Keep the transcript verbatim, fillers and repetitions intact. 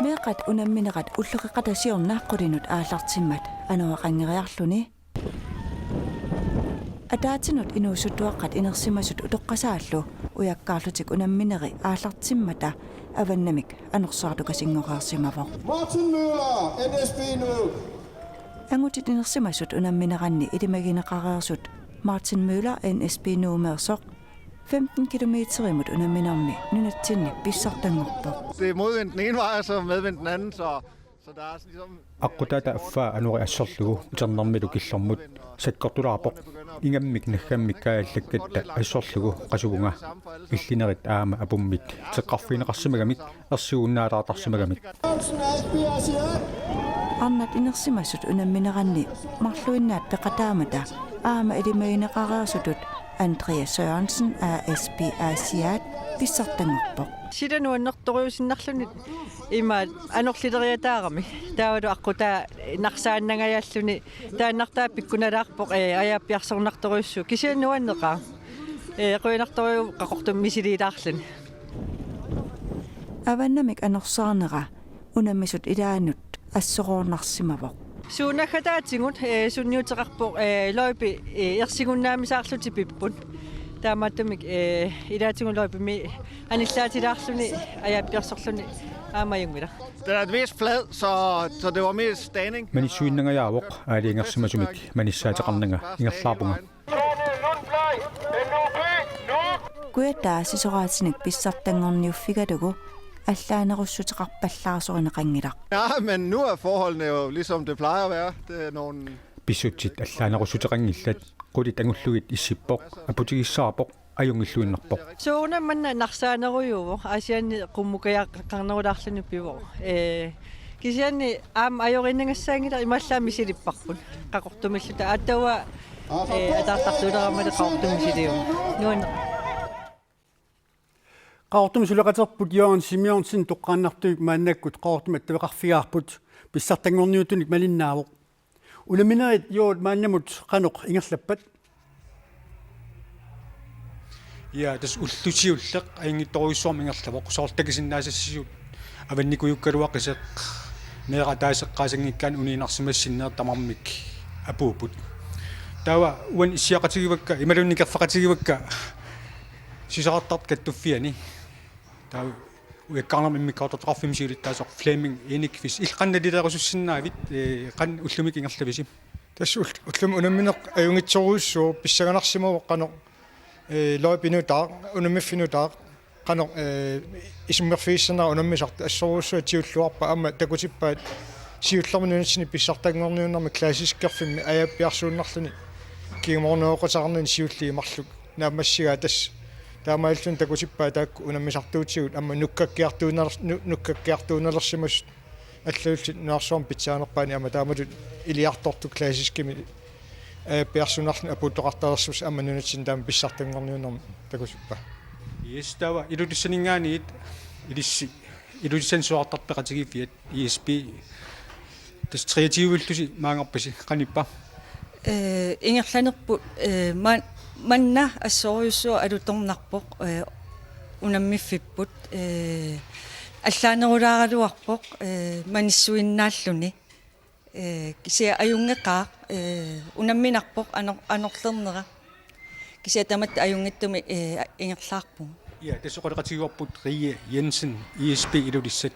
Meeqqat unamminerat ulloqeqqata siorna qulinut aallartimmat anoraqanngeriarluni ataatsimoortut inuusuttuaqqat inersimasut utoqqasaallu ujakkaarlutik unammineri aallartimmata avannamik anorsaartukasinngoreersimavoq. Martin Møller, N S B Nuuk. Angutit inersimasut unammineranni ilimagineqareersut Martin Møller N S B Nuummeersoq femten kilometerimut unamminermi nunatsinni pissartanngorpoq. Det er modvind den ene vej, og så medvind den anden, så, så der er sådan ligesom... Aqqutaata affaa anori assorlugu uternermilu killormut sakkortulaarpoq. Ingammik naggammik kaajallakkatta assorlugu qasuvunga. Illinerit aamma apummit teqqarfigineqarsimagamik ersigunnaalaartarsimagamik. Arnat inersimasut unammineranni marluinnaat peqataammata aamma ilimagineqareersutut Andreas Sørensen A S P Asiaat pissartanngorpoq. Sila nuannertorujuusinnarluni ima anorlileriataarami. Taavalu aqqutaa narsaannangajaalluni taannartaa pikkunalaarpoq, ee, ajaappiarsornartorujussuuvoq. Kisianni nuanneqaaq. Ee, qujanartorujuuvoq Qaqortumi misiliilaarluni. Avannamik anorsaarnera unammisut ilaannut assoroornarsimavoq. Suut naggataatigut, ee, sunniuteqarpoq, ee, løjpi, ee, ersigunnaamisaarlutik pipput. Taamaattumik, ee, ilaatigut løjpimi anillaatilaarluni ajaappiarsorluni aamma ajunngilaq. Den er mest flad, så, så det var mest staning. Manissuinnangajaavoq aalajangersimasumik manissaateqarnanga ingerlaarpunga. Kujataa sisoraatinik pissartanngorniuffigalugu allaanerussuteqarpallaarsorinaqanngilaq. Ja, men nu er forholdene jo, ligesom det plejer at være. Det er nogle... Pissutsit allaanerussuteqanngillat, qulit angullugit issippoq, aputigissaarpoq, ajunngilluinnarpoq. Soorunami manna narsaanerujuuvoq, Aasianni qummukajaqarnerulaarluni pivoq. Ee, kisianni aamma ajoriinnagassaanngilaq, imaallaat misilipparput. Qaqortumilluta aatsaat, ee, ataartartuuleramali Qaqortumi misiliuvoq. Nuann- Qaqortumi suleqaterput Jørgen Simonsen toqqaannartuuvoq maannakkut Qaqortumi attaveqarfigaarput pissartanngorniuttunik malinnaavoq. Unamminerit Jørgen maannamut qanoq ingerlappat? Ja, tassa ulloq siulleq ajunngitsorujussuarmik ingerlavoq, soorlu takusinnaasassiuk avannikujuukkaluaqisoq, meeraq ataaseq eqqaasanngikkaanni uniinnarsimassinneq tamarmik apuupput. Taava uani issiaqatigivakka, imaluunniit nikerfaqatigivakka sisorartartut kattuffianni. Taava ujakkaarnermut immikkoortortaqarfimmut siulittaasoq Flemming Enokvist. Illit qanoq nalileerusussinnaavit, ee, qanoq ullumikkut ingerlavisi? Tassa ull-, ullumi unammineq ajunngitsorujussuuvoq, pissanganarsimavoq qanoq, ee, løjpi nutaaq, unammiffik nutaaq, qanoq, ee, isummerfigissanersoq unammisartoq, assorujussuaq siulluarpaa, aamma takutippaat siullermik nunatsinni pissartanngorniunnermi klassiskerfimmi ajaappiarsuunnarluni kingumornooqateqarnani siulliit marluk naammassigaat tassa. Taamaalilluni takutippaat taakku unammisartuutigut aamma nukkakkiartuunnaler-, nu-, nukkakkiartuunnalersimasut allallu nunarsuarmi pitsaanerpaani aamma taamatut iliartortut klassiskimik ajaappiarsuunnarluni apuuttoqartalersimasut aamma nunatsinni taama pissartanngorniunnermi takutippaa. Yes, taava Ilulissaninngaanniit ilissi Ilulissani sisorartartut peqatigiiffiat I S B. Tassa treogtyve-llusi maanngarpasi, qanippa? Ee, ingerlanerput, ee, ma-, manna assorujussuaq alutornarpoq, ee, unammiffipput, ee, allaanerulaaraluarpoq, ee, manissuinnaalluni. Ee, kisianni ajunngeqaaq, ee, unamminarpoq anor-, anorlernera. Kisianni tamatta ajunngitsumik, ee, ingerlaarpugut. Ja, tassa oqaloqatigiuarput Rie Jensen, I S B Ilulissat.